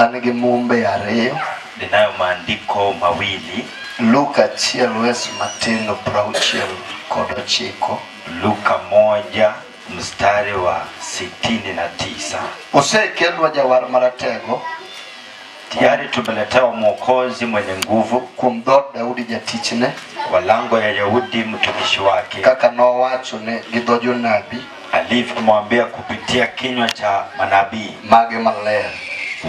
An gi mumbe ariyo. Ninayo maandiko mawili. Luka achiel wes matin 69. Luka 1 mstari wa 69. Osekelwa jawar maratego. Tayari tumeletewa mwokozi mwenye nguvu kuom dhood Daudi jatichne, kwa lango ya Yahudi mtumishi wake, kaka nowachone gi dho jonabi alivyomwambia kupitia kinywa cha manabii mage maler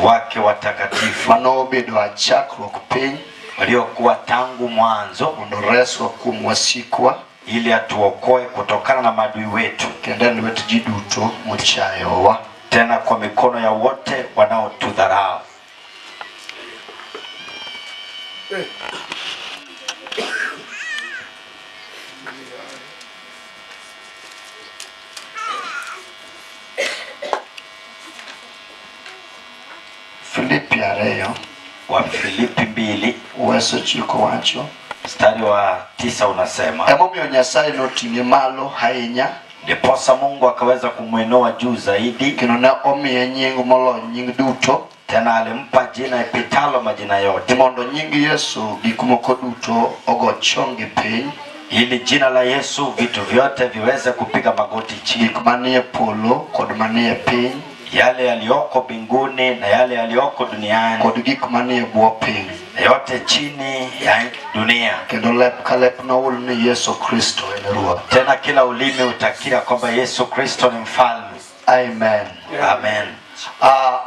wake watakatifu, manobedo a chakruok piny, waliokuwa tangu mwanzo, mondo oreswa kuom wasikwa, ili atuokoe kutokana na maadui wetu, kendo e lwet ji duto mochayowa, tena kwa mikono ya wote wanaotudharau. Filipi 2 Wa Filipi 2 wes 9 wacho mstari wa 9 unasema, emomiyo Nyasaye noting'e malo ahinya ndiposa Mungu akaweza kumwinua juu zaidi, kendo ne omiye nying moloyo nying duto, tena alimpa jina ipitalo majina yote, ni mondo nying Yesu gik moko duto ogo chonggi piny, ili jina la Yesu vitu vyote viweze kupiga magoti chini, gik manie polo kod manie piny, yale yaliyoko mbinguni na yale yaliyoko duniani, kod gik manie bwo piny, na yote chini ya dunia. Kendo lep ka lep nohul ni Yesu Kristo en Ruoth. Tena kila ulimi utakiri kwamba Yesu Kristo ni mfalme. Amen. Amen.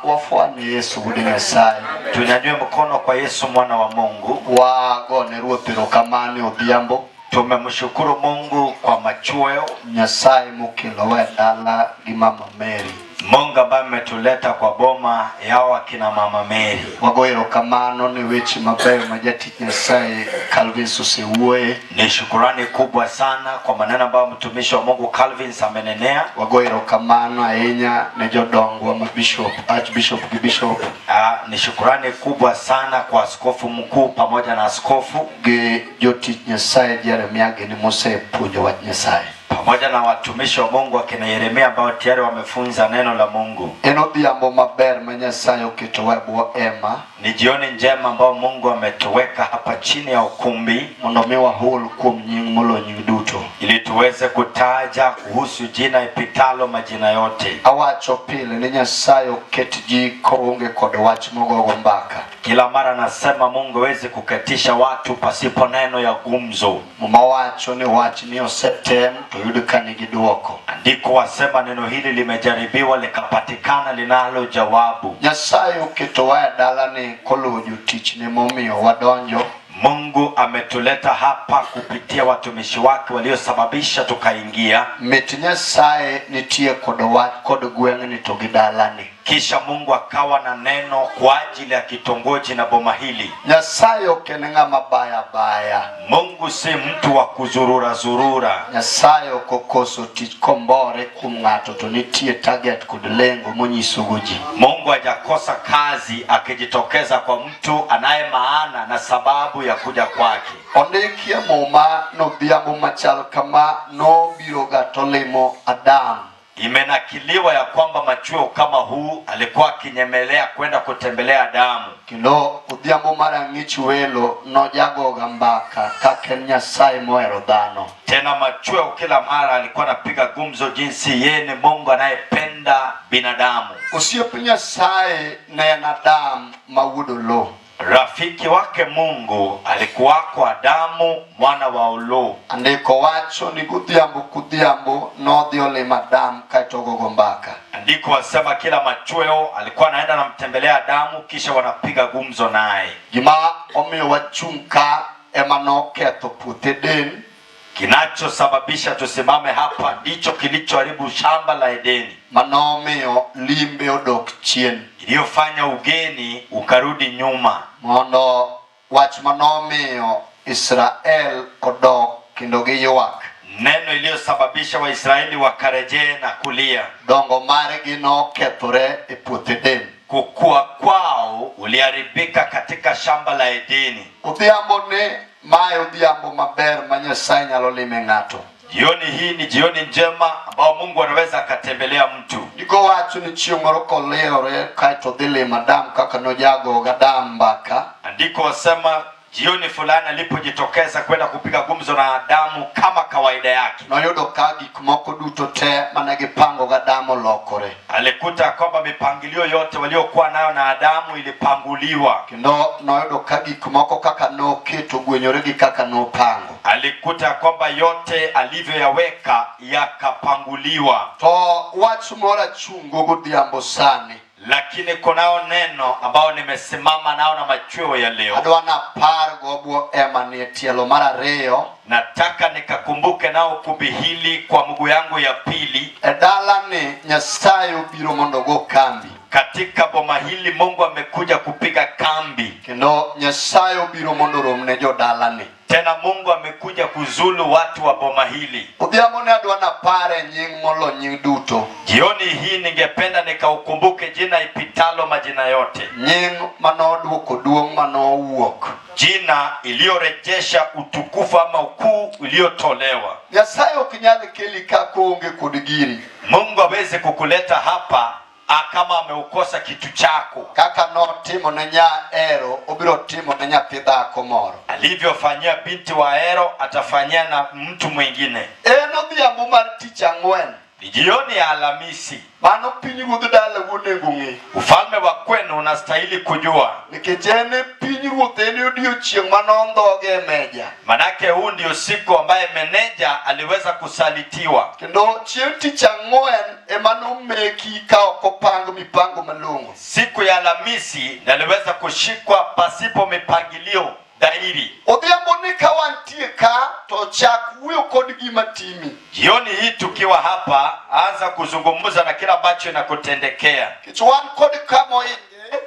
Wafwane Yesu wuod Nyasaye. Tunyanyue mkono kwa Yesu mwana wa Mungu. Wagone Ruoth erokamano e odhiambo. Tumemshukuru Mungu kwa machweo. Nyasaye mokelowa e dala gi Mama Mary. Mungu ambaye ametuleta kwa boma yao akina Mama Mary. Wago erokamano ne weche mabeyo ma jatich Nyasaye Calvins osewuoye. Ni shukurani kubwa sana kwa maneno ambayo mtumishi wa Mungu Calvins amenenea. Wago erokamano ahinya ne jodongwa ma Bishop, Archbishop gi Bishop. Ni shukurani kubwa sana kwa askofu mkuu pamoja na askofu gi jotich Nyasaye Jeremia gini mosepuonjo wach Nyasaye, pamoja na watumishi wa Mungu akina Yeremia ambao tayari wamefunza neno la Mungu. En odhiambo maber ma Nyasaye oketowa e bwo hema. Ni jioni njema ambao Mungu ametuweka hapa chini ya ukumbi mondo mi wahul kuom nying moloyo nying duto, ili tuweze kutaja kuhusu jina ipitalo majina yote. Awacho pile ni Nyasaye oket ji koonge kod wach mogogo mbaka. Kila mara nasema Mungu hawezi kuketisha watu pasipo neno ya gumzo. Muma wacho ni wachni osetem to yud ka nigi dwoko. Andiko wasema neno hili limejaribiwa likapatikana linalo jawabu. Nyasaye oketowa e dalani koluwo jotichne momiyo wadonjo. Mungu ametuleta hapa kupitia watumishi wake waliosababisha tukaingia. Mit Nyasaye nitie kod wach kod gweng'ni to gi dalani. Kisha Mungu akawa na neno kwa ajili ya kitongoji na boma hili. Nyasaye ok en ng'ama baya baya. Mungu si mtu wa kuzurura zurura. Nyasaye ok okoso tich kombore kuom ng'ato to nitie target kod lengo monyisogo ji. Mungu hajakosa kazi akijitokeza kwa mtu anaye maana na sababu ya kuja kwake. Ondikie Muma nodhiambo machal kama nobiroga tolimo Adam. Imenakiliwa ya kwamba machweo kama huu alikuwa akinyemelea kwenda kutembelea Adamu. Kendo odhiambo mar ang'ich welo nojagoga mbaka kaka en Nyasaye mohero dhano. Tena machweo kila mara alikuwa anapiga gumzo jinsi yeye ni Mungu anayependa binadamu. Osiep Nyasaye ne en Adam ma wuod Oloo. Rafiki wake Mungu alikuwako Adamu mwana wa Oloo. Andiko wacho ni godhiambo kodhiambo nodhi olimo Adam kaeto ogogo mbaka. Andiko wasema kila machweo alikuwa anaenda anamtembelea Adamu kisha wanapiga gumzo naye. Gima omiyo wachung' ka ema noketho puoth Eden. Kinachosababisha tusimame hapa ndicho kilichoharibu shamba la Edeni, manomiyo limbe odok chien, iliyofanya ugeni ukarudi nyuma, mondo wach manomiyo Israel odok kendo giywak, neno iliyosababisha Waisraeli wakarejee na kulia. Dongo margi nokethore e puoth Eden. Kukua kwao uliharibika katika shamba la Edeni. Odhiambo ni mae odhiambo maber ma Nyasaye nyalo lime ng'ato. Jioni hii ni jioni njema ambao Mungu anaweza akatembelea mtu. Ndiko wacho ni chieng' moro kolewore kaeto dhi limo Adam kaka nojago gAdam mbaka. Andiko wasema jioni fulani alipojitokeza kwenda kupiga gumzo na Adamu kama kawaida yake, Noyudo ka gik moko duto te mane gipango gAdam olokore. Alikuta kwamba mipangilio yote waliokuwa nayo na Adamu ilipanguliwa. Kendo noyudo ka gik moko kaka noketo gwenyore gi kaka nopango. Alikuta kwamba yote alivyoyaweka yakapanguliwa. To wach moro achungo godhiambo sani. Lakini kunao neno ambao nimesimama nao na machweo ya leo. Adwa napar go bwo ema ni e tielo mar ariyo. Nataka nikakumbuke nao kumbi hili kwa mguu yangu ya pili. E dalani Nyasaye obiro mondo ogo kambi. Katika boma hili Mungu amekuja kupiga kambi. Kendo Nyasaye obiro mondo orom ne jodalani. Tena Mungu amekuja kuzulu watu wa boma hili. Odhiambo ne adwa napare nying molo nying duto. Jioni hii ningependa nikaukumbuke jina ipitalo majina yote. Nying manoduoko duong' manowuok. Jina iliyorejesha utukufu ama ukuu uliotolewa. Nyasaye ok nyal keli ka koonge kod giri. Mungu aweze kukuleta hapa kama ameukosa kitu chako. Kaka notimo ne nya Ero, obiro timo ne nyathi dhako moro. Alivyofanyia binti wa Ero atafanyia na mtu mwingine. En odhiambo mar tich ang'wen. Ni jioni ya Alhamisi. Mano pinyruodh dalau onego ng'e. Ufalme wa kwenu unastahili kujua. Nikech en e pinyruoth en e odiochieng' manondhoge e meja. Manake huu ndio siku ambaye meneja aliweza kusalitiwa. Kendo chieng' tich ang'wen ema nomeki ka ok opang mipango malong'o. Siku ya Alhamisi naliweza kushikwa pasipo mipangilio dhahiri. Odhiambo ni ka wantie ka to chak wuoyo kod gima timi. Jioni hii tukiwa hapa, anza kuzungumza na kila ambacho inakutendekea. Nikech wan kod kama oinge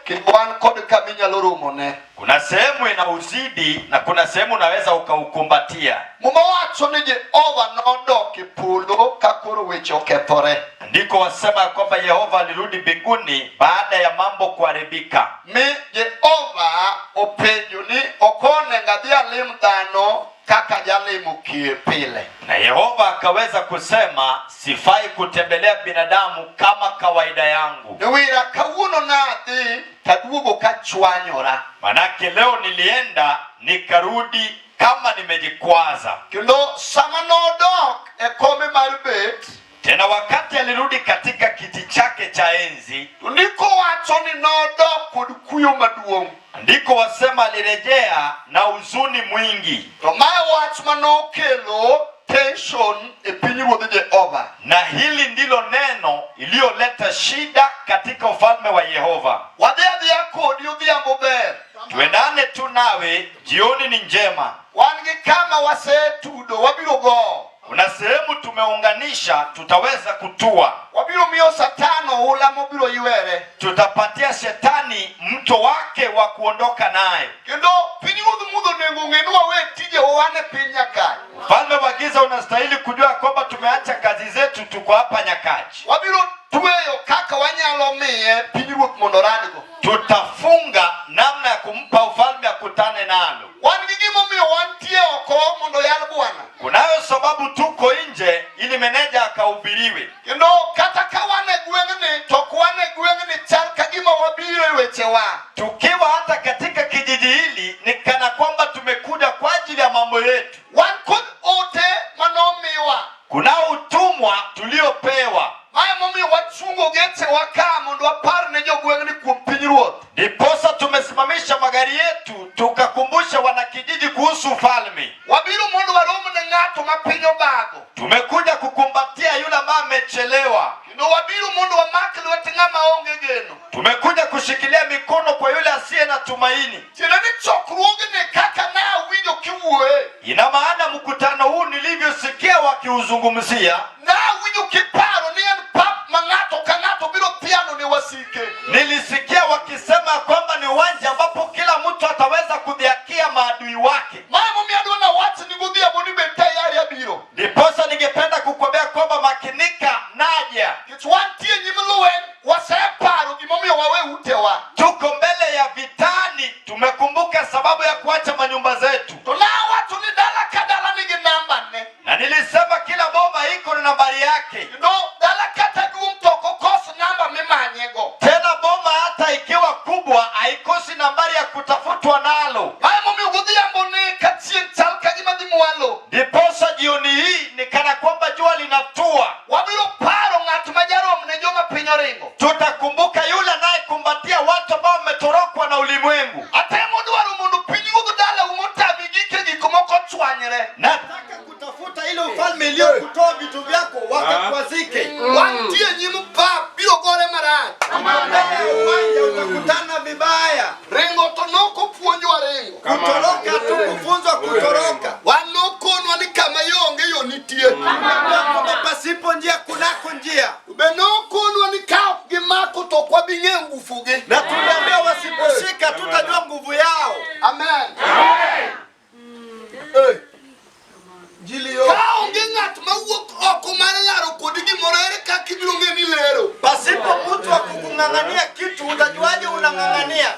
kendo wan kod kama inyalo romone. Kuna sehemu inauzidi na kuna sehemu unaweza ukaukumbatia. Muma wacho ni Jehova nodok e polo ka koro weche okethore. Andiko wasema ya kwamba Yehova alirudi mbinguni baada ya mambo kuharibika. Mi Jehova openjo ni ok onego adhi alim dhano kaka jalimo kie pile. Na Yehova akaweza kusema sifai kutembelea binadamu kama kawaida yangu. Niwira kawuono nadhi taduogo kachwanyora. Manake leo nilienda nikarudi kama nimejikwaza. Kendo sama nodok e kome mar bet, Tena wakati alirudi katika kiti chake cha enzi, to ndiko wacho ni nodok kod kuyo maduong'. Andiko wasema alirejea na huzuni mwingi. To mae wach manokelo tension e pinyruodh Jehova. Na hili ndilo neno iliyoleta shida katika ufalme wa Yehova. Wadhi adhiya kodi odhiambo ber. Tuendane tu nawe, jioni ni njema. Wan gi kama wasetudo wabiro gowo. Kuna sehemu tumeunganisha, tutaweza kutua. Wabiro miyo Satan oula mobiro ywere. Tutapatia shetani mto wake wa kuondoka naye. Kendo pinyruodh mudho onego ng'e ni wawe tijewa wan e piny Nyakach. Ufalme wa giza unastahili kujua kwamba tumeacha kazi zetu, tuko hapa Nyakachi. Wabiro tweyo kaka wanyalo miye pinyruoth mondo oradgo. Tutafunga namna ya kumpa ufalme akutane nalo. Wan gi gimomiyo wantie oko mondo oyal Bwana. Kunayo sababu tuko nje ili meneja akahubiriwe. Kendo kata ka wan e gweng'ni to ok wan e gweng'ni chal ka gima wabiro e wechewa. Tukiwa hata katika kijiji hili ni kana kwamba tumekuja kwa ajili ya mambo yetu. Wan kod ote manomiwa. Kunao utumwa tuliopewa. Mae momiyo wachungo gechewa ka mondo wapar ne jogweng'ni kuom pinyruoth. Ndiposa tumesimamisha magari yetu tukakumbusha wanakijiji kuhusu ufalme. Wabiro mondo warom ne ng'ato ma piny obago. Tumekuja kukumbatia yule ambaye amechelewa. Kendo wabiro mondo wamak lwet ng'ama onge geno. Tumekuja kushikilia mikono kwa yule asiye na tumaini. Tiende ni chokruogni kaka nawinjo kiwuoye. Ina maana mkutano huu nilivyosikia wakiuzungumzia, Nawinjo kiparo ni en pap ma ng'ato ka ng'ato biro piano ne wasike. Nilisikia wakisema kwamba ni uwanja ambapo kila mtu ataweza kudhiakia maadui wake. Mae momiyo adwa nawach ni godhiambo ni bed tayari abiro. Ndiposa ningependa kukwambia kwamba makinika, naja. Nikech wantie nyim lweny waseparo gimomiyo wawe utewa. Tuko mbele ya vitani, tumekumbuka sababu ya kuacha manyumba zetu. To nawacho ni dala ka dala nigi nambane. Na nilisema kila hatua. Wabiro paro ng'at ma jarom ne joma piny oringo. Tutakumbuka yule anayekumbatia watu ambao wametorokwa na ulimwengu. Atemo dwaro mondo pinyruodh dalau motami gike gik moko ochwanyre. Nataka kutafuta ile ufalme iliyokutoa vitu vyako wakakwazike. Wantie nyim pap biro gore marach. Kama mbele ya uwanja utakutana vibaya. Ringo to nokopuonjwa ringo. Kutoroka tu kufunzwa kutoroka. Wan nokonwa ni kama ionge yo nitie. Tumeambiwa kwamba pasipo njia kunako njia, Be nokonwa ni ka ok gimako to ok wabi ng'eyo ngufugi. na tuliambiwa wasiposhika tutajua nguvu yao. Amen. Ka onge ng'at mawuok oko mar laro kodi gimoro ere kaka ibiro ng'e ni lero. Pasipo mtu wa kukung'ang'ania kitu, utajuaje unang'ang'ania?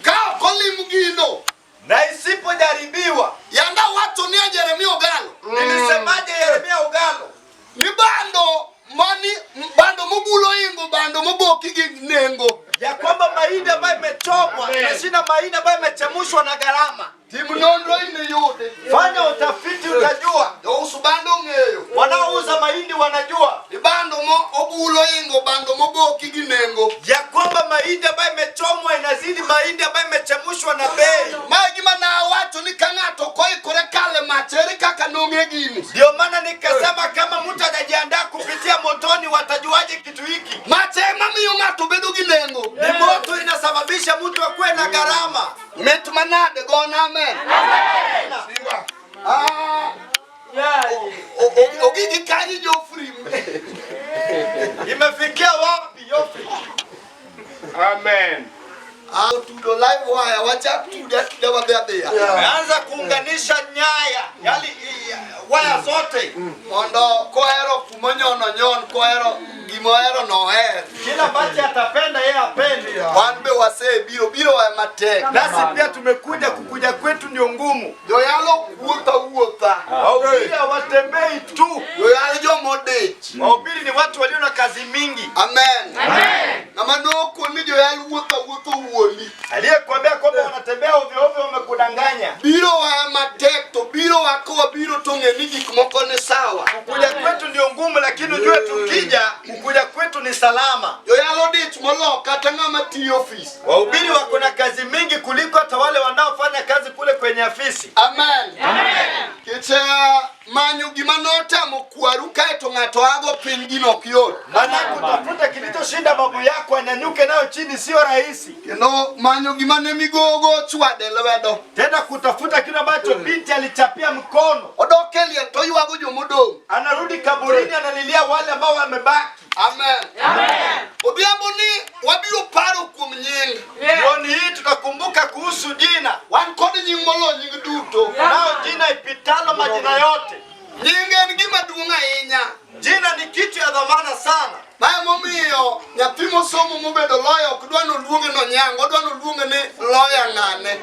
Ka ok olim gino. Na isipojaribiwa, Yanda wacho ni a Jeremia Ogalo. nilisemaje Yeremia Ogalo? Ni bando mani bando mobulo ingo bando moboki gi nengo. Ya kwamba mahindi ambayo imechomwa inashinda mahindi ambayo imechemshwa na gharama. Tim nonro iniyude. Fanya utafiti utajua. Jous bando ong'eyo. Wanaouza mahindi wanajua Ni bando mo obulo ingo bando moboki gi nengo. ya kwamba mahindi ambayo imechomwa inazidi mahindi ambayo imechemshwa na bei. Ma e gima nawacho ni ka ng'ato ok oikore kale mach ere kaka nong'e gini. Ndio maana nikasema kama mtu hajajiandaa kupitia motoni, watajuaje kitu hiki? Mach ema miyo ng'ato bedo gi nengo. Ni moto inasababisha mtu akuwe na gharama. Mit manade gona amen. Ah, ogigi kanyo Geoffrey. Imefikia wapi Yofi? Amen. Ah, otudo live wire wachak tude atuda wadhi adhiya. Ameanza kuunganisha nyaya, yali waya zote. Mondo kohero kumonyono nyon kohero gimohero noher. Kila ambacho atapenda yeye apende. Wan be wasebiro biro e matek. Nasi pia tumekuja, kukuja kwetu ndio ngumu. Joyalo wuotho awuotha. Wahubiri hawatembei tu, Joyalo jomodich. wahubiri ni watu walio na kazi mingi. Amen. Ng'ama nokoni ni joyal wuotho awuotha owuondi. Aliyekuambia kwamba wanatembea ovyo ovyo wamekudanganya. Biro wa matek to biro wa kowabiro to ng'e ni gik moko ni sawa. Kukuja kwetu ndio ngumu, lakini ujue tukija, kukuja kwetu ni salama. Joyalo dich molo kata ng'ama tiyo ofis. Wahubiri wako na kazi mingi kuliko hata wale wanaofanya kazi kule kwenye afisi. Amen. Kech manyo gima notamo kwaru kaeto ng'ato ago piny gino ok yot. Maana kutafuta kilichoshinda babu yako anyanyuke nayo chini sio rahisi. Kendo manyo gima ne migogo ochwade lwedo. Tena kutafuta kile ambacho binti alichapia mkono, Odok e liel to ywago jomodong'. anarudi kaburini, analilia wale ambao wamebaki. Amen. Odhiambo ni wabiro paro kuom nying. Jioni hii tutakumbuka kuhusu jina, Wan kod nying moloyo nying duto. nao jina ipitalo majina yote. Nying en gima duong' ahinya. Jina ni kitu ya dhamana sana. Ma emomiyo nyathi mosomo mobedo lawyer ok dwa noluonge nonyango, odwa noluonge ni lawyer ng'ane.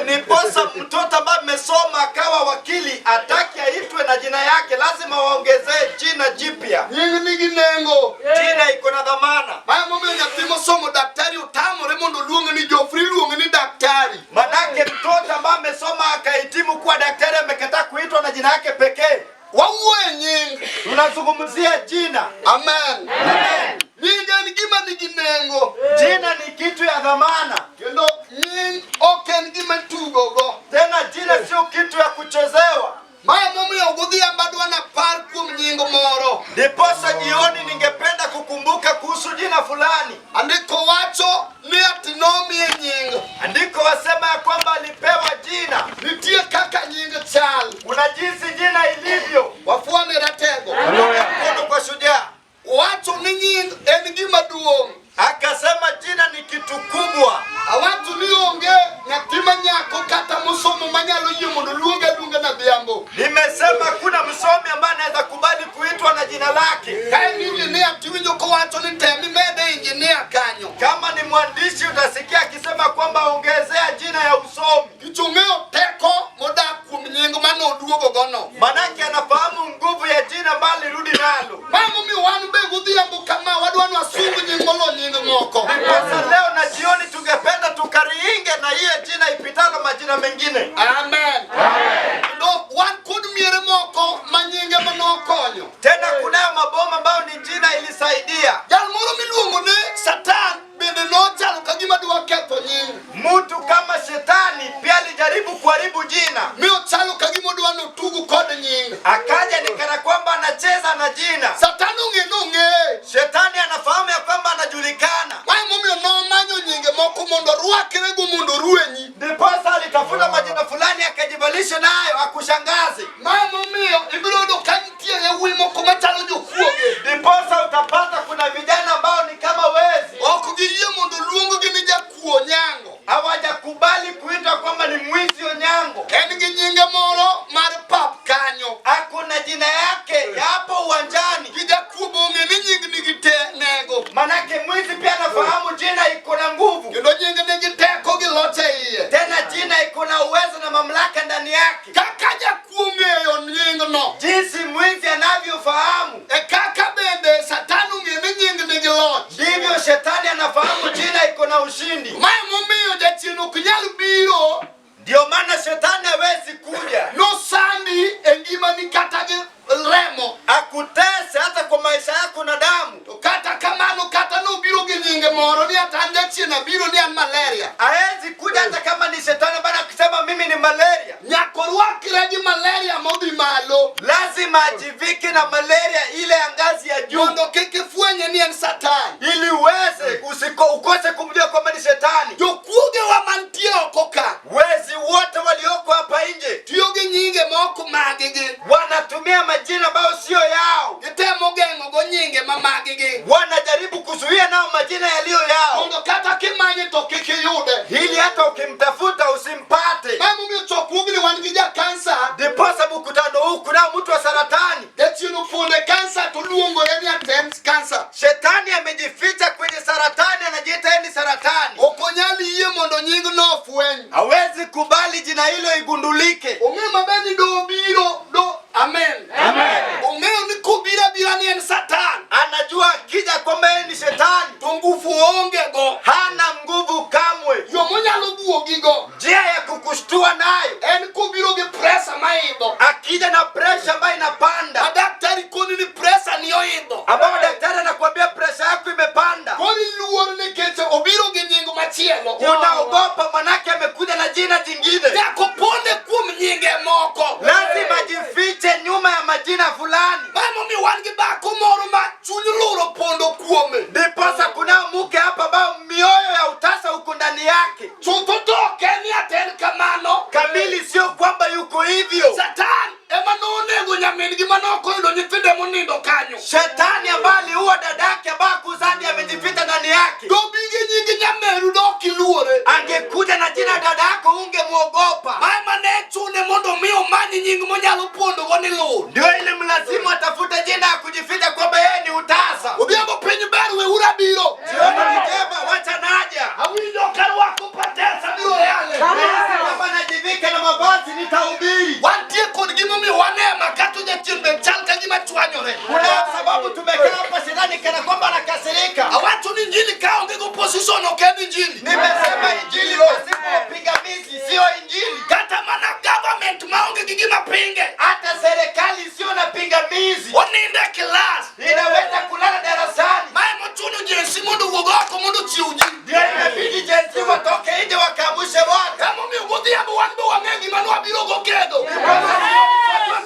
Ndiposa mtoto ambaye amesoma akawa wakili ataki aitwe na jina yake, lazima waongezee jina jipya. Nying nigi nengo. Jina iko na dhamana. Ma emomiyo nyathi mosomo daktari otamore mondo oluonge ni Geoffrey, iluonge ni daktari. Manake mtoto ambaye amesoma akahitimu kuwa daktari amekataa kuitwa na jina yake pekee. Wawuoyo e nying. Tunazungumzia jina. Amen. Nying en gima nigi nengo. Jina ni kitu ya dhamana. Kendo nying ok en gima itugogo. Tena jina sio kitu ya kuchezewa. Ma emomiyo godhiambo adwa napar kuom nying moro. Ndiposa jioni ningependa kukumbuka kuhusu jina fulani. Andiko wacho ni ati nomiye nying. Andiko wasema ya kwamba alipewa jina. Nitie kaka nying chal. Kuna jinsi jina ilivyo. Wafuane ratego. Mkono kwa shujaa. Wacho ni nying en gima duong'. Akasema jina ni kitu kubwa. Awacho ni onge nyathi manyako kata mosomo manyalo yie mondo oluonge aluonga na dhiambo. Nimesema kuna msomi ambaye anaweza kubali kuitwa na jina lake. Ka en injinia tiwinjo kowacho ni tem imede injinia kanyo. Kama ni mwandishi utasikia akisema kwamba ongezea jina ya usomi. Nikech ong'eyo teko modak kuom nying manoduogo gono. Manake anafahamu nguvu ya jina ambalo alirudi nalo. Ma emomiyo wan be godhiambo kama wadwa ni wasung nying molo nying moko. Ndiposa leo na jioni tungependa tukariinge na hiyo jina ipitalo majina mengine. Amen. Kendo wan kod miere moko ma nyinge manokonyo. Tena kuna maboma ambayo ni jina ilisaidia. Jal moro miluongo ni Satan bende nochalo ka gima dwa ketho nying. Mtu kama shetani pia alijaribu kuharibu jina, Mi ochalo ka gima odwa notugu kod nying. Akaja ni kana kwamba anacheza na jina. Satan ong'e nong'eye. Shetani anafahamu ya kwamba anajulikana, Mae momiyo nomanyo nyinge moko mondo orwakrego mondo orwenyi. Ndiposa alitafuta majina fulani akajivalisha nayo akushangaze. Mae momiyo ibiro yudo ka nitie yawuoyi moko machalo jokuoge. Ndiposa utapata kuna vijana ambao ni kama wezi, Ok giyie mondo oluong-gi ni jakuo nyango. Hawajakubali kuitwa kwamba ni mwizi Onyango. En gi nyinge moro mar pap kanyo. Hakuna jina yake ya hapo uwanjani, Gi jakuo be ong'e ni nying nigi te nego. Manake mwizi pia anafahamu jina iko na nguvu, Kendo nying nigi teko gi loch e iye. Tena jina iko na uwezo na mamlaka ndani yake. Kaka jakuo ong'eyo nyingno, Jinsi mwizi anavyofahamu, e kaka bende Satan ong'e ni nying nigi loch. Ndivyo shetani anafahamu jina iko na ushindi. Mae momiyo jachien ok nyal biro Ndio maana shetani hawezi kuja nosandi e ngimani kata gi remo. Akutese hata kwa maisha yako na damu. To kata kamano kata nobiro gi nyinge moro ni ata an jachien abiro ni an malaria. Hawezi kuja hata kama ni shetani bana akisema mimi ni malaria. Nyaka orwakre gi malaria modhi malo. Lazima ajivike na malaria ile ya ngazi ya juu Mondo kik ifwenye ni en Satan. Ili uweze usiko, ukose kumjua kwamba ni shetani. Jokuogewa mantie oko ka Wezi wote walioko hapa nje tiyo gi nyinge ma ok maggi. Wanatumia majina ambayo sio yao, Gitemo geng'o go nyinge ma maggi. Wanajaribu kuzuia nao majina yaliyo yao, Mondo kata kimanye to kik iyude. Ili hata ukimtafuta usimpate. Mae momiyo chokruogni wan gi ja kansa. Ndiposa mkutano huu kunao mtu wa saratani. Jachien oponde kansa to luongore ni atem kansa. Shetani amejificha kwenye saratani, anajiita yeye ni saratani. Ok onyal yie mondo nyingno ofweny. Hawezi kubali jina hilo igundulike. Ong'eyo maber ni do biro do amen. Amen. Ong'eyo ni kobiro abira ni en Satan. Anajua akija kwamba yeye ni shetani, To nguvu oonge go. Hana nguvu kamwe. Yo monyalo buogigo. Njia ya kukushtua nayo En kobiro gi presa maidho. Akija na presha ambayo inapanda, Ma daktari koni ni presa ni oidho. Ambayo daktari anakuambia presha yako imepanda. Koro iluor nikech obiro gi nying machielo. Unaogopa manake amekuja na jina jingine. Nyaka oponde kuom nyinge moko. Lazima jifiche nyuma ya majina fulani. Mae momiyo wan gi dhako moro ma chuny luro pondo kuome. Ndiposa kunao mke hapa ambao mioyo ya utasa uko ndani yake. Chutho to ok en ni ati en kamano. Kamili sio kwamba yuko hivyo. Satan ema nonego nyamin-gi mane ok oyudo nyithinde monindo kanyo. Shetani ambaye aliua dadake ambaye hakuzaa ndiye amejificha ndani yake. Dobi gi nying nyameru dok iluore. Angekuja na jina dada yako ungemwogopa. Mae mane chune mondo mi omany nying monyalo pondogo ni lur. Ndio ile mlazimu atafute jina ya kujificha kwamba yeye ni utasa. Odhiambo piny ber weuru abiro. Jioni ni njema, wacha naja. Awinjo karwako patesa biro yale. Kama najivika na mavazi nitahubiri. Wantie kod gimomiyo wanema kata jachien be chal ka gima chwanyore. Kuna sababu tumekaa hapa shetani kana kwamba anakasirika. Awacho ni injili ka onge go position ok en injili. Nimesema injili pasipo pingamizi sio injili. Kata mana government maonge gi gima pinge. Hata serikali sio na pingamizi. Oninde klas. Inaweza kulala darasani. Mae mochuno Gen Z mondo owuog oko mondo ochiw ji. Ndio imebidi Gen Z watoke nje wakaamshe watu. Emomiyo godhiambo wan be wang'e gima nwabiro go kedo.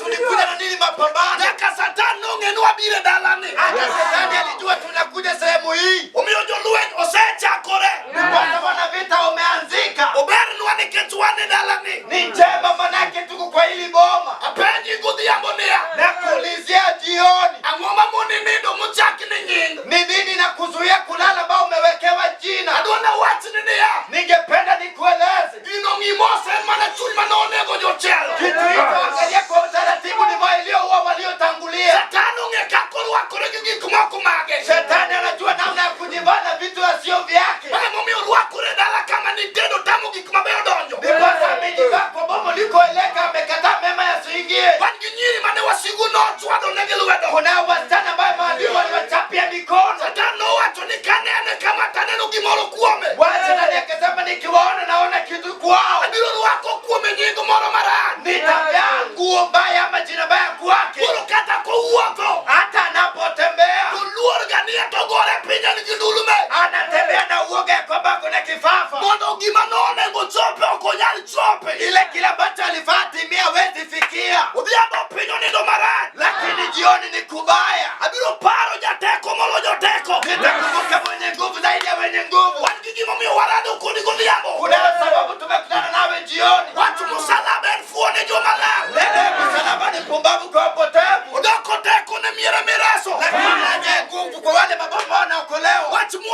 Tulikuja na nini mapambano? Nyaka Satan nong'e ni wabiro e dalani. Hata shetani alijua tunakuja sehemu hii. Omiyo jolweny osechakore. Ndiposa wana vita umeanzika. Obernwa nikech wan e dalani. Ni njema manake tuko kwa hili boma. Apenji godhiambo niya. Nakuulizia jioni. Ang'o mamoni nindo mochak ni nying? Ni nini na kuzuia kulala ambao umewekewa jina? Adwa nawachni niya. Ningependa nikueleze. Gino ng'i mos en mana chuny mane onego jochelo. Kitu hicho angalia kwa utaratibu ni moyo iliyoua waliotangulia. Satan ong'e kaka orwakore gi gik moko mage. Shetani anajua namna ya kujivana vitu asio vyake. Mae momiyo orwakore dala kama nitedo tamo gik mabeyo donjo. Ndiposa amejivaa kwa bomo likoeleka, amekataa mema yasiingie. Wan gi nyiri mane wasigu nochwado negi lwedo. Kuna wasichana ambaye maadui waliwachapia mikono. Satan nowacho ni kanene kama taneno gimoro kuome. Shetani akasema nikiwaona naona kitu kwao. Abiro rwako kuome nying moro marach. Nitavaa nguo mbaya ama jina baya kwake. Koro kata kowuotho. Hata anapo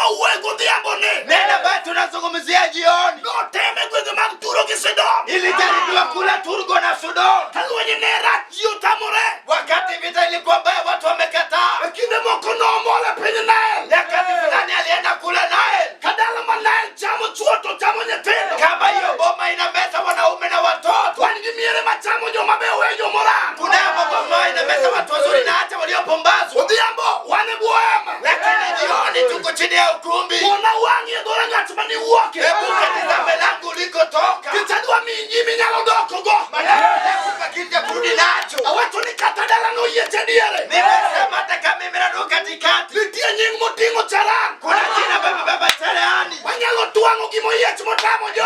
mwawuoye godhiambo ni Neno ambayo tunazungumzia jioni noteme gwenge mag Turo gi Sidon. ilijaribiwa kula Turgo na Sudon. Ka lweny ne rach ji otamore. Wakati vita ilikuwa mbaya, watu wamekataa. E kinde moko nomol e piny Nael. Nyakati fulani alienda kula Nile. Ka dala ma Nael chamo chuo to chamo nyithindo. Kama hiyo boma inameza wanaume na watoto, Wan gi miere machamo joma beyo we jomorang. kuna maboma inameza watu wazuri na hata waliopombazwa. Odhiambo wan e bwo hema. Lakini jioni tuko chini ya ukumbi. Ona wang'i e dhorangach maniwuoke. Hebu katizame lango ulikotoka, Nikech adwa miyi gima inyalo dokogo. maneno nakupa kitu cha kurudi nacho. Awacho ni kata dalano oyieche diere. Nimesema hata kama imerarua katikati, Nitie nying moting'o charan. kuna jina baba baba cherehani Wanyalo twang'o gimoyiech motamo jo.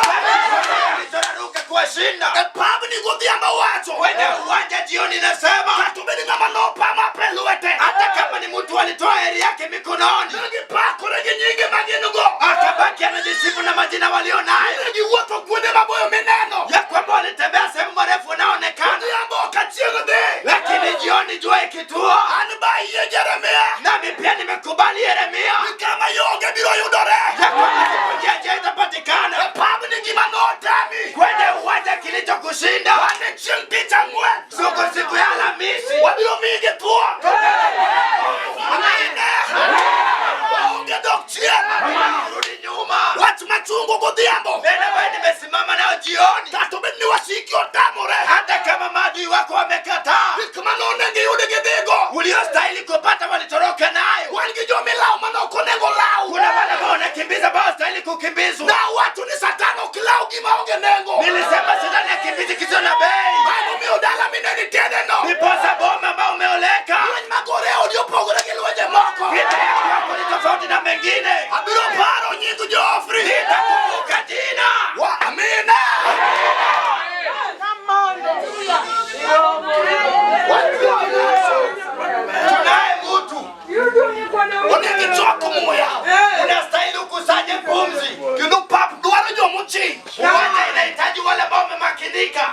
kilichoraruka kuwashinda E pabni godhiambo wacho. kwenye uwanja jioni. Nasema Kata obed ng'ama nopa mape lwete. hata kama ni mtu alitoa heri yake mikononi, Ne gipakore gi nyinge ma gin go. akabaki anajisifu na majina walio nayo, Ne giwuotho kuonde maboyo mineno. ya kwamba walitembea sehemu marefu wanaonekana, Odhiambo ok achieng' dhi. lakini jioni jua ikitua, An ba yie Jeremia. nami pia nimekubali Yeremia Ni kama yoge biro yudore. ya kwamba siku njia njia itapatikana E pabni gima notami. kwenye uwanja kilichokushinda. Wan e chieng' tich ang'wen. Suko siku ya Alhamisi Wabiro miyi gi thuon. Amina. Waonge dok chien. rudi nyuma. Wach machungo godhiambo. Neno ambayo nimesimama nayo jioni, Kata obed ni wasiki otamore. hata kama maadui wako wamekataa, Gik manonego iyud gidhigo. uliostahili kupata walitoroka nayo. Wan gi jomilaw mane ok onego law. Kuna wale ambao wanakimbiza ambao hawastahili kukimbizwa. Nawacho ni Satan ok law gima onge nengo. Nilisema shetani akimbizi kisicho na bei, Mano miyo dala mineni tiende no. ndiposa boma ambao umeoleka. Lweny magore e odi opogore gi lwenje moko. Vita yako ni tofauti na mengine. Abiro paro nying Jofri. Nitakumbuka jina. Wa amina. Tunaye mtu Onego ichok muya. unastahili ukusanye pumzi. Kendo pap dwaro jomochich. Uwanja inahitaji wale ambao wamemakinika.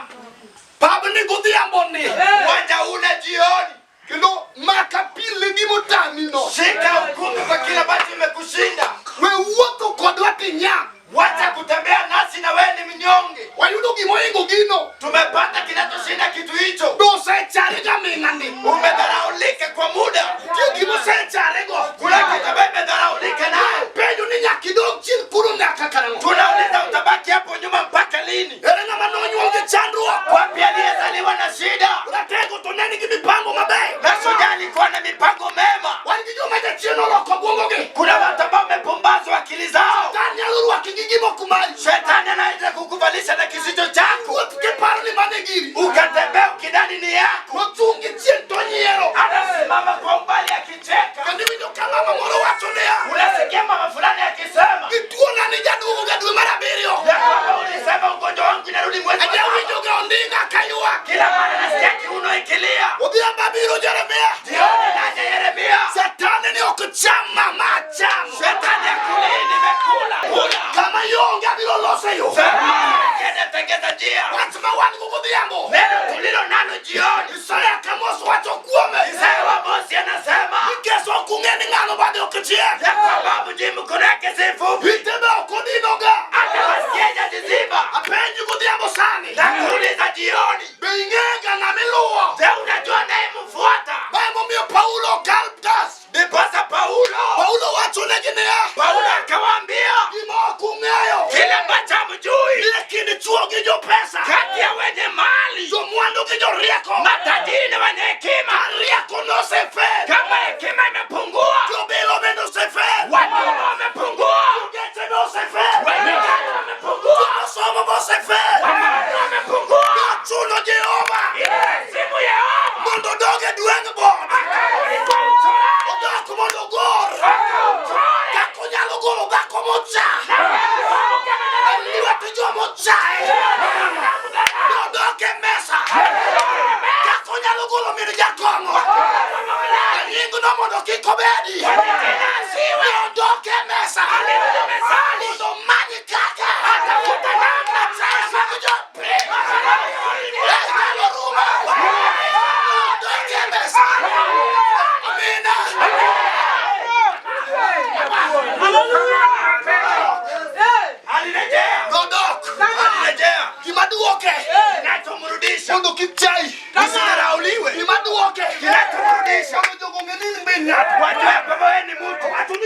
Pabni godhiambo ni. Uwanja ule jioni, Kendo maka pile gimotami no. shika ukumbi kwa kile ambacho imekushinda. We wuotho kodwa tinya. Wacha kutembea nasi na wewe ni mnyonge. Wayudo gimoingo gino. Tumepata kinachoshinda kitu hicho. Dosechare gaming'ani. Umedharaulika kwa muda. Nitie gimosecharego. Kuna kitu ambayo imedharaulika nayo. Penjo ni nyaka idog chien kuro nyaka karang'o. Tunauliza utabaki hapo nyuma mpaka lini? Ere ng'ama nonyuol gi chandruok. Wapi aliyezaliwa na shida? Ratego to ne nigi mipango mabeyo. Na shujaa alikuwa na mipango mema. Wan gi joma jachien oloko obwongogi. Kuna watu ambao wamepumbazwa akili zao. Satan nyalo rwaki gi gima ok mari. Shetani anaweza kukuvalisha na kisicho chako, Wuoth kiparo ni mano e giri. ukatembea ukidhani ni yako. Nochung' gi chien to nyiero. Anasimama kwa umbali akicheka. Kendo iwinjo ka mama moro wacho niya. Unasikia mama fulani akisema Gituona ni jaduogo ga dwe mar abiriyo. ya kwamba ulisema ugonjwa wangu inarudi mwezi wa saba. Ajawinjo ga ondinga kaywak. Kila mara nasikia kiuno ikilia. Odhiambo abiro Jeremia. Jioni naja Yeremia, Satan ni ok cham mama chamo. shetani akulii, nimekula kula. Kama ionge abiro loso yo. Tengeza njia. Wach ma wan go godhiambo. Neno tulilo nalo jioni, Isaya Kamos wacho kuome. Isaya wa Amosi anasema Nikech ok ung'e ni ng'ano bade ok chiek. ya kwamba mji mkono yake si mfupi, Ite be ok odinoga. hata wasiyejaziziba. Apenji godhiambo sani. Na kuuliza jioni, Be ing'e ga ng'ama iluwo? je, unajua nayemfuata? Ma emomiyo Paulo Kaltas. Ndiposa Paulo Paulo wachonegi niya. Paulo akawaambia Gima ok ung'eyo. kile ambacho hamjui, Ni e kind chuo gi jopesa. kati ya wenye mali, Jomwandu gi jorieko. matajiri na wenye hekima, Ka rieko nosefel. kama hekima imepungua, Jobilo bende osefel. watumwa wamepungua, Jogeche be osefel. wenye gari wamepungua, Jomasomo be osefel. wanawake wamepungua. Nochuno Jehova Ile simu Yehova mondo odog e dweng' board. akarudi kwa uchoraji, Odok mondo ogor. akauchore Kaka onyalo golo dhako mocha. E lwet jomochaye. Nodok e mesa. Kaka onyalo golo min jakong'o. E nyingno mondo kik obedi. Nodok e mesa. Mondo omany kaka. Achaya mag jopiny. Nyalo rumo. Nodok e mesa. Amina.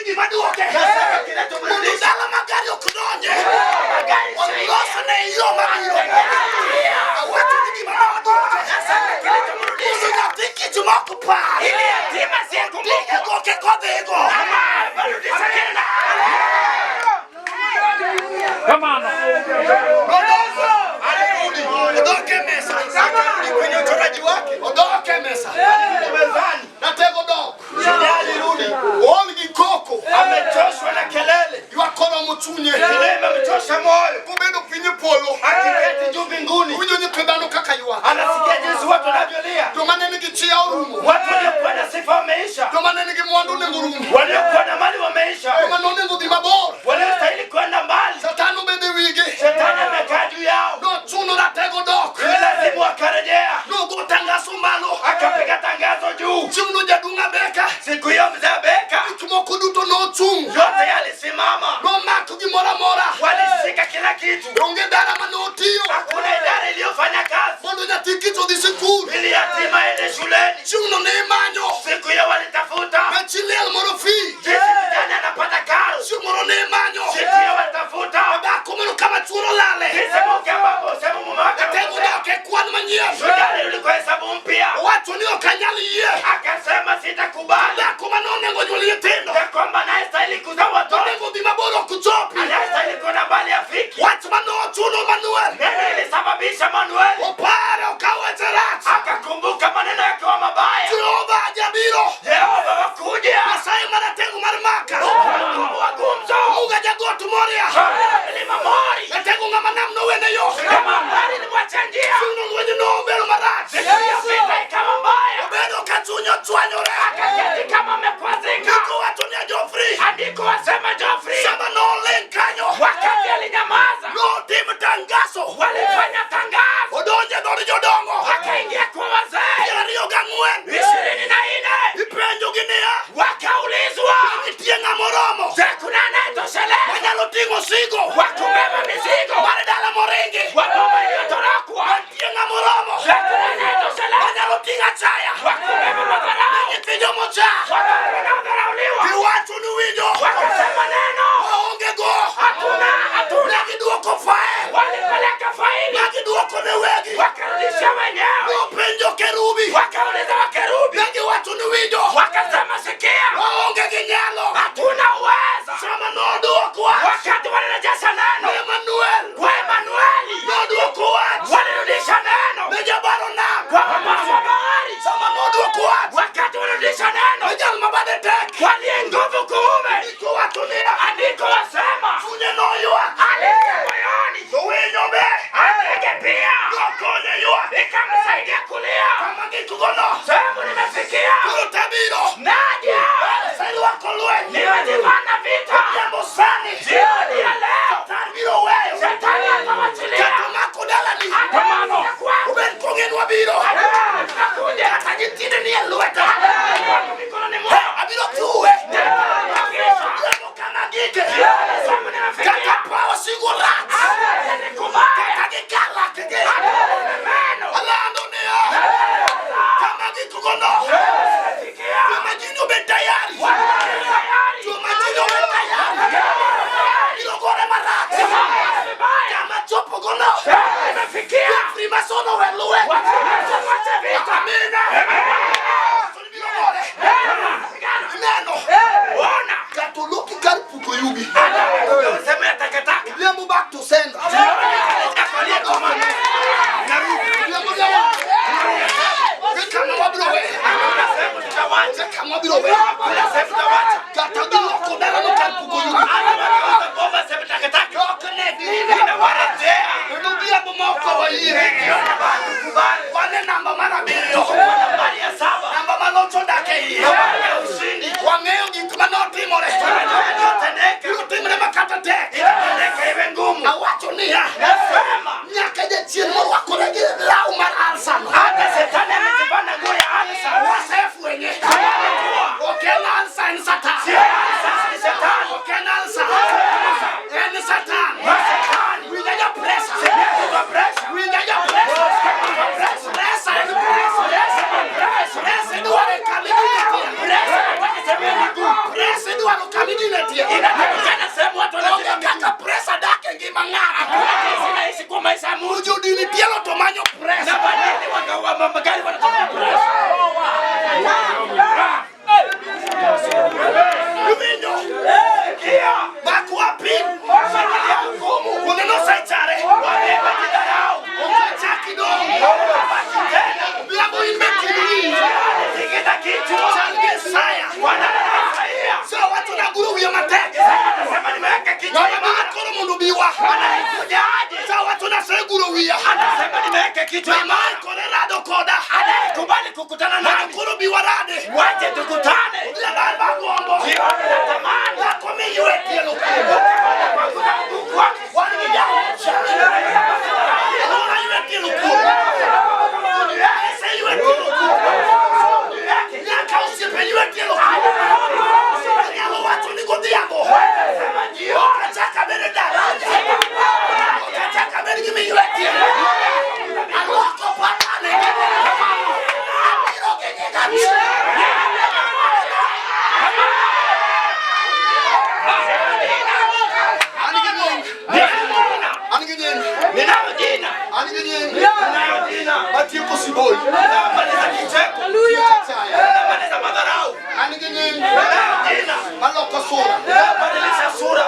gima duoke. Nasema Mondo kinachomrudisha dala ma gari ok donje. Magari Olosne yo mabiro. Awacho ni gima noduoke. Nasema kilichomrudisha Mondo nyathi kich mok par. ili yatima sikumbuke Dige goke kodhigo. Amarudisha tena. Alirudi. Odok e mesa. Akarudi kwenye uchoraji wake. Odok e mesa. Alirudi mezani. Ratego dok. Shujaa alirudi. Ool gi koko. Amechoshwa na kelele. Ywak oromo chunye. Kelele imemchosha moyo. Kobedo piny e polo. Akiketi juu mbinguni. Owinjo nyithind dhano kaka ywak. Anasikia jinsi watu wanavyolia. Joma ne nigi chia orumo. Watu waliokuwa na sifa wameisha. Joma ne nigi mwandu nengo orumo. Waliokuwa na mali wameisha. Joma nonego dhi mabor. Waliostahili kwenda mbali. Satan obedo e wigi. Shetani amekaa juu yao. Nochuno ratego dok. Ilazimu akarejea. Nogo tangaso malo. Akapiga tangazo juu. Chieng'no jaduong' Abeka. Siku hiyo mzee Beka Gik moko duto nochung'. yote yalisimama. Nomako gimoro amora. Walishika kila kitu. Onge dara manotiyo. Hakuna idara iliyofanya kazi Mondo nyathi kich odhi sikul. ili yatima aende shuleni. Chieng'no ne imanyo. Siku hiyo walitafuta Ne chi liel moro fi. jinsi kijana anapata karo. Chieng' moro ne imanyo. Siku hiyo walitafuta Dhako moro kama chuoro lale. jinsi mke ambapo sehemu mume wake Ratego amekosea. dok e kwan manyien. Shujaa alirudi kwa hesabu mpya, Owacho ni ok anyal yie. akasema sitakubali Dhako manonego nyuol nyithindo. ya kwamba anayestahili kuzaa watoto, Onego dhi mabor ok chopi. anayestahili kwenda mbali afiki. Wach manochuno Manuel. Neno ilisababisha Manuel Opare okaw weche rach. akakumbuka maneno yakiwa mabaya. Jehova jabiro. Yehova wakuja Nyasaye maratego mar maka. hukumu wa gumzo Muga jagot Moria. mlima Mori Ratego ng'ama nam nowene yo. kama mbali limwacha njia. Chuno lweny nobedo marach. Siku ya vita ikawa mbaya, Obedo ka chuny ochwanyore. akaketi kama amekwazika. Ndiko wacho ni Geoffrey. Andiko wasema Geoffrey Sama noling kanyo. wakati alinyamaza, Notim tangaso. walifanya tangazo, Odonjo e dhod jodongo. akaingia kwa wazee 24. 24 Ipenjogi niya. wakaulizwa, Nitie ng'ama oromo. je, kuna anayetosheleza Manyalo ting'o sigo. wa kubeba mizigo Mar dala moringi. wa boma iliyotorokwa? Nitie ng'ama oromo. Je, kuna anayetosheleza Manyalo ting'o achaya. wa kubeba madharau Nyithind jomocha. watoto wanaodharauliwa? Giwacho ni winjo. Wakasema neno, Waonge go. hatuna, hatuna. Ne giduoko fael. Walipeleka faili Ne giduoko ne wegi. wakarudisha wenyewe, Nopenjo kerubi. wakauliza wakerubi, Ne giwacho ni winjo. wakasema sikia, Waonge gi nyalo. hatuna uwezo. Sama noduok wach. Wakati walirejesha neno Ne Manuel. kwa Emanueli, Noduoko wach. walirudisha neno Ne jabaro nam. kwa wabafu wa bahari. Sama noduoko wach. Wakati walirudisha neno Ne jal ma bade tek. waliye nguvu kuume, Ndiko wacho niya. andiko wasema Chunye noywak. alilia moyoni, To winyo be. andike pia Nokonye ywak. ikamsaidia kulia. Kama gikgo no. Sehemu nimefikia, Koro tabiro. naja Aserwako lweny. nimejivana vita Odhiambo sani. jioni ya leo. Satan biro weyo. Shetani atawachilia Kata mako dalani. Atamano. Obed kong'enwa biro. Tunakuja Kata nyithinde nie lweta. wako mikononi mwao. Abiro thuwe. Nitawaangamiza. Odhiambo kama gike. Jioni sehemu nimefikia, Kata pawo sigo rach. Hata nikubaya. Kata gikalakgi. Meno. Alando niya. Kama gikgo no. Nimefikia. Joma jini obed tayari. Tayari. Joma jini obed tayari. Biro gore marach. Vibaya. Kama chopo gono. Nimefikia. Freemason owe lweny. Wacha vita. Amina. Biro gore. Ineno. Ona. Katoloki kar puko yugi. Sema ya takataka. Odhiambo back to sender. Odhiambo jawa. Kama wabiro weyo. Sehemu tutawacha. Kama wabiro weyo. Kuna sehemu tutawacha. Kata giloko dalano kar puko yugi. Hata wakiuza bomba sehemu takataka. Ok ne gi. Ninawarejea. Kendo odhiambo ma ok wayie. Nikiona watu kubali. Wan e namba mar 7. Nambari ya 7. Namba Idwaro kama idine tielo. Inatakikana sehemu watu Onge wanazima kaka miguu. presa dak e ngima ng'ato. Hakuna jinsi naishi kwa maisha ya mtu. Jodini tielo to manyo Na presa. badili wakaua magari wanatumia pressure. Iwinjo? Sikia. Makwa piny. Shikilia hukumu. Kuonde nosechare. Wamejidharau. Ok achak idong'. Hawabaki tena. Odhiambo in be kind winj. Walitikisa kichwa. Chal gi Isaya. Wanana na Isaia. So wacho naguro wiya matek. Isaya anasema nimeweka kichwa Ng'ama biro imara. koro mondo obi wa. Anaikuja aje? Sa wacho naseguro wiya. Anasema nimeweka kichwa Ng'ama imara. oikore rado koda. Anayekubali kukutana Mondo nami. koro bi warade. Waje tukutane. Odhiambo an bagombo. Jioni natamani. Dhako miywe tielo kuomo. Kwangu na mguu wake. Wan gi jaocha. Alwora ywe tielo kuomo. Ese ywe tielo kuomo. Nyaka osiepe ywe tielo kuomo. Anyalo wacho ni godhiambo. Ok achak abed e daraja. Ok achak abed gi miywe tielo. Alwoko patane. Abiro gi nyinga An gi nying. An gi nying. Ninalo jina. An gi nying. Ninayo jina. Matieko siboi. Ninamaliza kicheko. Chaya. Ninamaliza madharau. An gi nying. Ninayo jina. Maloko sura. Ninabadilisha sura.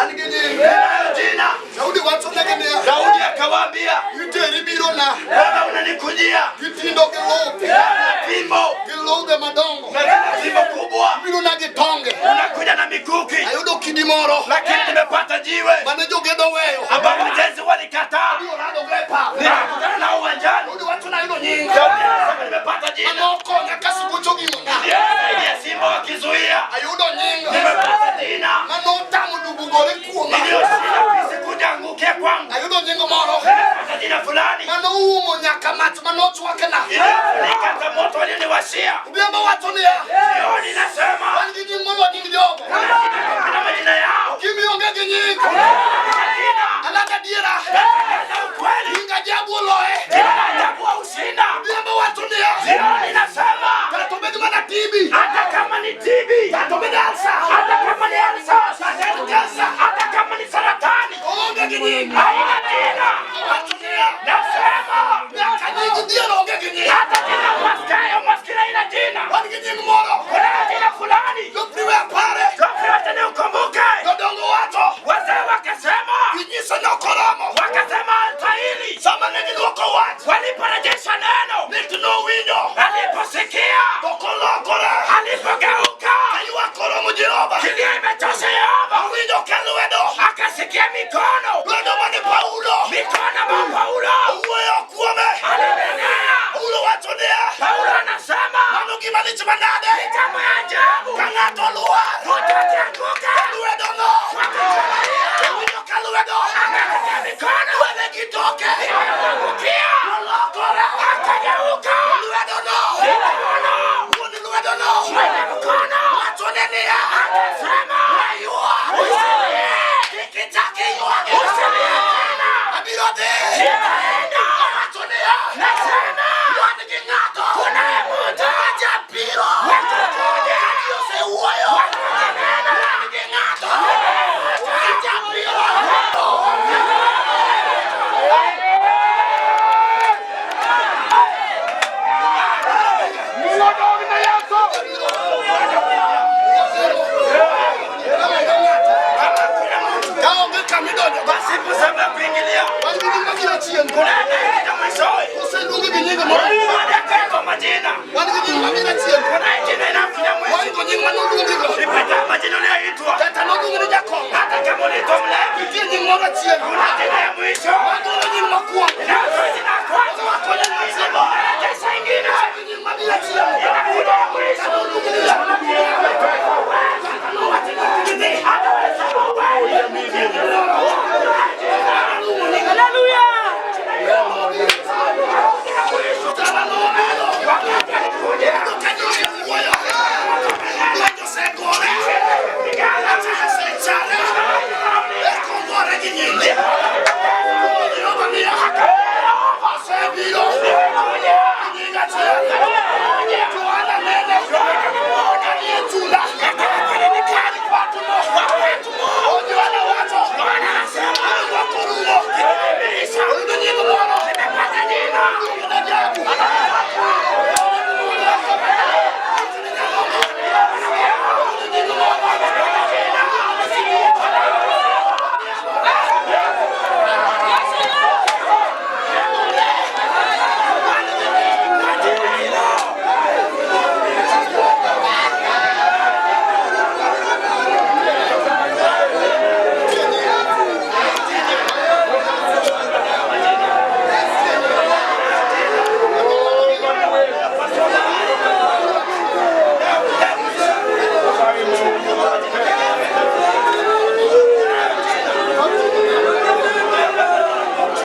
An gi nying. Ninayo jina. Daudi wacho negi niya. Daudi akawaambia, Iteri biro na. wewe unanikujia Gi tindo gi luth. na fimbo Gi ludhe madongo. na zile fimbo kubwa, Biro na gi tonge. unakuja na mikuki, Ayudo kidi moro. lakini nimepata jiwe Mane jogedo weyo. ambao wajenzi walikataa. Abiro rado go e pap. Nikakutana nao uwanjani. Daudi wacho nayudo nying. Daudi anasema nimepata jina, Manokonya ka sibuoch ogingona. niliyosaidia simba wakizuia. Ayudo nying. Nimepata jina Manotamo dubu gore kuoma. iliyoshinda fisi kuja angukia kwangu. Ayudo nying moro. Nimepata jina fulani Manoumo nyaka mach manochwakna. iliyofunika hata moto walioniwashia. Odhiambo wacho niya. Jioni nasema Wan gi nying moloyo nying jogo. kuna majina yao Kimi onge gi nying. jina Alanda diera. natangaza ukweli, Nying ajabu oloye. jina la ajabu haushinda. Odhiambo wacho niya. Jioni nasema Kata obed mana TB. hata kama ni TB, Kata obed alsa. hata kama ni ulcers, Kata en kansa. hata kama ni saratani, Onge gi nying. haina jina. Wacho niya. Nasema Nyaka nying dhier onge gi nying. hata jina umaskini, umaskini haina jina. Wan gi nying moro. Kuna jina fulani, Jopri we apare. Geoffrey, wacha niukumbuke. Jodongo wacho. Wazee wakasema, Ginyiso ni ok oromo. wakasema alstahili. Sama ne giduoko wach. Waliporejesha neno, Lit nowinjo. aliposikia, Ok olokore. alipogeuka, Kaywak oromo Jehova. kilio imechosha Yehova. Owinjo ka lwedo. Akasikia mikono, Lwedo mane Paulo. mikono ma Paulo Owuoyo kuome. alinenea. Paulo wacho niya. Paulo anasema Mano gima lich manade. ni kama ya ajabu, Ka ng'ato lwar. mtu akianguka Lwedo no. kwa mikono hiyo, Owinjo ka lwedo. akasikia mikono Lwede gi toke. imemwangukia, Olokore. akageuka, Lwedo no. mikono Wuon lwedo no. mwenye mkono Wachone niya. akasema, Aywak. usilie, Kik ichak iywagi. usilie tena, Abiro dhi. nitaenda. Awacho niya. Nasema Wan gi ng'ato. kunaye mtu Ma jabiro. Watakuja. Ka ji osewuoyo. Watakunena. Wan gi ng'ato. Ma jabiro. Kama kuna mtu Ka onge kama idonjo. basi kusema kuingilia, Wan gi nying mabiro chien. kuna anayekuja mwishowe Oseluongi gi nying moro. baada ya kuitwa majina, Wan gi nying mabiro chien. kuna jina inakuja Wan mwisho, go nying manoluongigo. ipata majina uliyoitwa, Kata noluongi ni jakong'o. hata kama uliitwa mlevi, Nitie nying moro achiel. kuna